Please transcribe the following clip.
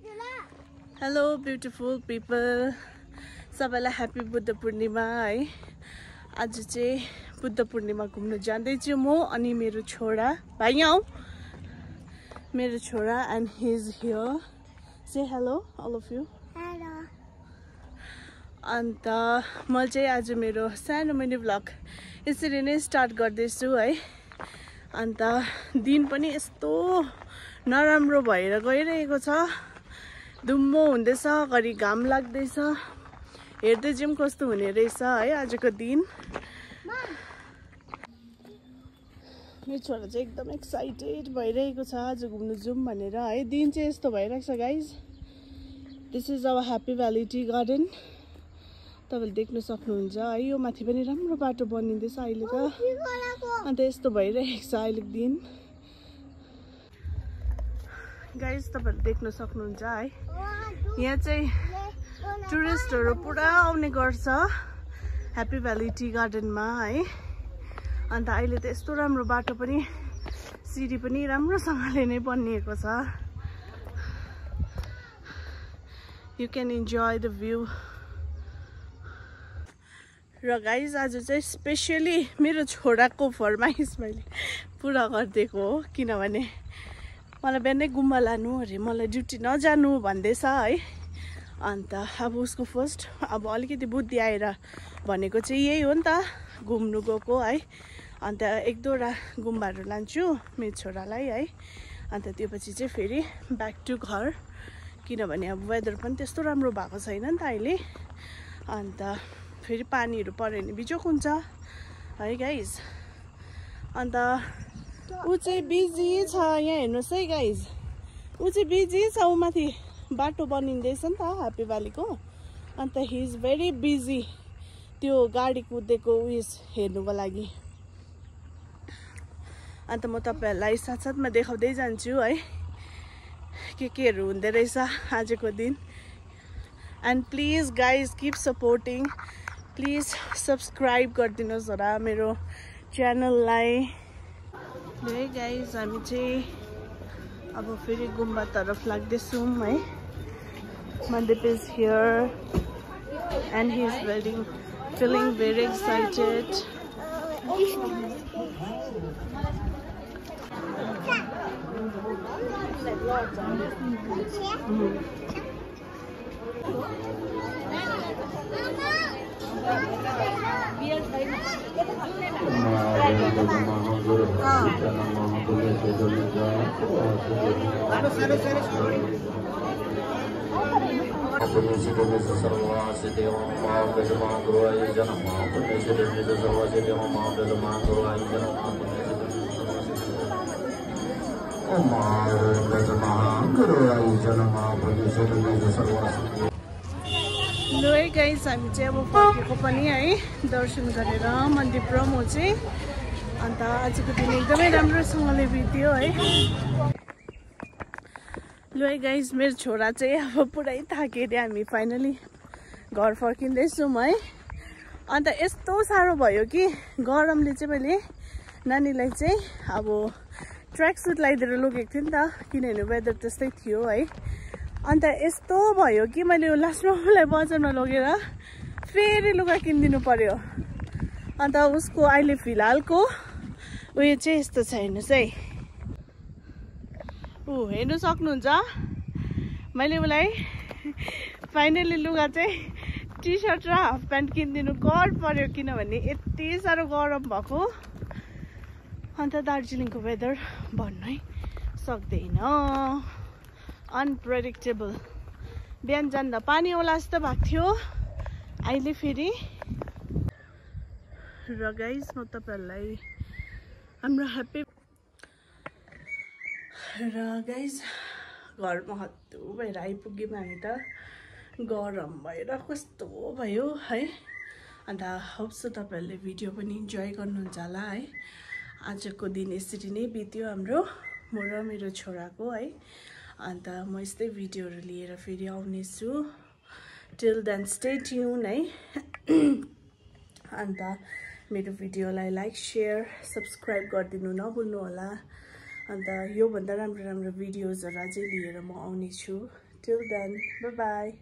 Hello beautiful people. सबैलाई happy Buddha Purnima है। आज चाहिँ बुद्ध पूर्णिमा घुम्न जाँदैछु म अनि मेरो छोरा। भाइ यहाँ आऊ। मेरो छोरा and he is here. Say hello all of you. Hello. अन्त म चाहिँ आज मेरो सानो मिनी भ्लग यसरी नै स्टार्ट गर्दैछु है। अन्त दिन पनि यस्तो नराम्रो भएर गइरहेको छ। धुम्म हुँदैछ, घरि घाम लाग्दैछ। हेर्दै जाउँ कस्तो हुने रहेछ है आजको दिन। मेरो छोरा चाहिँ एकदम एक्साइटेड भइरहेको छ आज घुम्नु जाउँ भनेर है। दिन चाहिँ यस्तो भइरहेको छ guys. This is our Happy Valley Tea Garden. तपाईले देख्न सक्नुहुन्छ है। यो माथि पनि राम्रो बाटो बनिँदैछ अहिले त। अन्त यस्तो भइरहेको छ अहिलेको दिन। गाइज तपाईले देख्न सक्नुहुन्छ है। यहाँ चाहिँ टुरिस्टहरु पुरा आउने गर्छ ह्याप्पी भ्याली टी गार्डनमा है। अन्त अहिले त यस्तो राम्रो बाटो पनि सिडी पनि राम्रोसँगले नै बनिएको छ। You can enjoy the view. र गाइज आज चाहिँ स्पेशली मेरो छोराको फरमाइस मैले पुरा गरिदिएको हो। किनभने मलाई बिहानै गुम्बा लानु अरे, मलाई ड्युटी नजानु भन्दैछ है। अन्त अब उसको फर्स्ट अब अलिकति बुद्धि आएर भनेको चाहिँ यही हो नि त, घुम्नु गएको है। अन्त एक दुईवटा गुम्बाहरू लान्छु मेरो छोरालाई है। अन्त त्यो पछि चाहिँ फेरि ब्याक टु घर। किनभने अब वेदर पनि त्यस्तो राम्रो भएको छैन नि त अहिले। अन्त फेरि पानीहरू पर्यो भने बिजोक हुन्छ है गाइज। अन्त ऊ चाहिँ बिजी छ यहाँ हेर्नुहोस् है गाइज। ऊ चाहिँ बिजी छ, ऊ माथि बाटो बनिँदैछ नि त ह्याप्पी भ्यालीको। अन्त हि इज भेरी बिजी त्यो गाडी कुदेको उयस हेर्नुको लागि। अन्त म तपाईहरुलाई साथसाथमा देखाउँदै जान्छु है केहरू हुँदै रहेछ आजको दिन। And please guys keep supporting. Please subscribe गरिदिनुहोस् होला मेरो च्यानललाई। है गाइज हामी चाहिँ अब फेरि गुम्बा तर्फ लाग्दैछौँ है। Mandip is here and he is feeling very excited. लो है गाइस, हामी चाहिँ अब फर्केको पनि है दर्शन गरेर मन्दिर र म चाहिँ। अन्त आजको दिन एकदमै राम्रोसँगले बित्यो है। लो है गाइस, मेरो छोरा चाहिँ अब पुरै थाकेर हामी फाइनली घर फर्किँदैछौँ है। अन्त यस्तो साह्रो भयो कि गरमले चाहिँ मैले नानीलाई चाहिँ अब ट्र्याक सुट लगाइदिएर लगेको थिएँ नि त। किनभने वेदर त्यस्तै थियो है। अन्त यस्तो भयो कि मैले यो लास्टमा उसलाई बजारमा लगेर फेरि लुगा किनिदिनु पर्यो। अन्त उसको अहिले फिलहालको उयो चाहिँ यस्तो छ हेर्नुहोस् है। हेर्नु सक्नुहुन्छ मैले उसलाई फाइनली लुगा चाहिँ टी सर्ट र हाफ प्यान्ट किनिदिनु कर पर्यो। किनभने यति साह्रो गरम भएको। अन्त दार्जिलिङको वेदर भन्नै सक्दैन, अनप्रेडिक्टेबल। बिहान जाँदा पानी होला जस्तो भएको थियो, अहिले फेरि। र गाइज म तपाईहरुलाई हाम्रो ह्याप्पी र गाइज घरमा हत्तु भएर आइपुग्यौँ हामी त। गरम भएर कस्तो भयो है। अन्त होप्स तपाईहरुले भिडियो पनि इन्जोय गर्नुहुन्छ होला है। आजको दिन यसरी नै बित्यो हाम्रो, म र मेरो छोराको है। अन्त म यस्तै भिडियोहरू लिएर फेरि आउनेछु। टिल देन स्टे ट्युन है। अन्त मेरो भिडियोलाई लाइक शेयर सब्सक्राइब गरिदिनु नभुल्नु होला। अन्त यो भन्दा राम्रो राम्रो भिडियोजहरु अझै लिएर म आउने छु। till then, bye bye.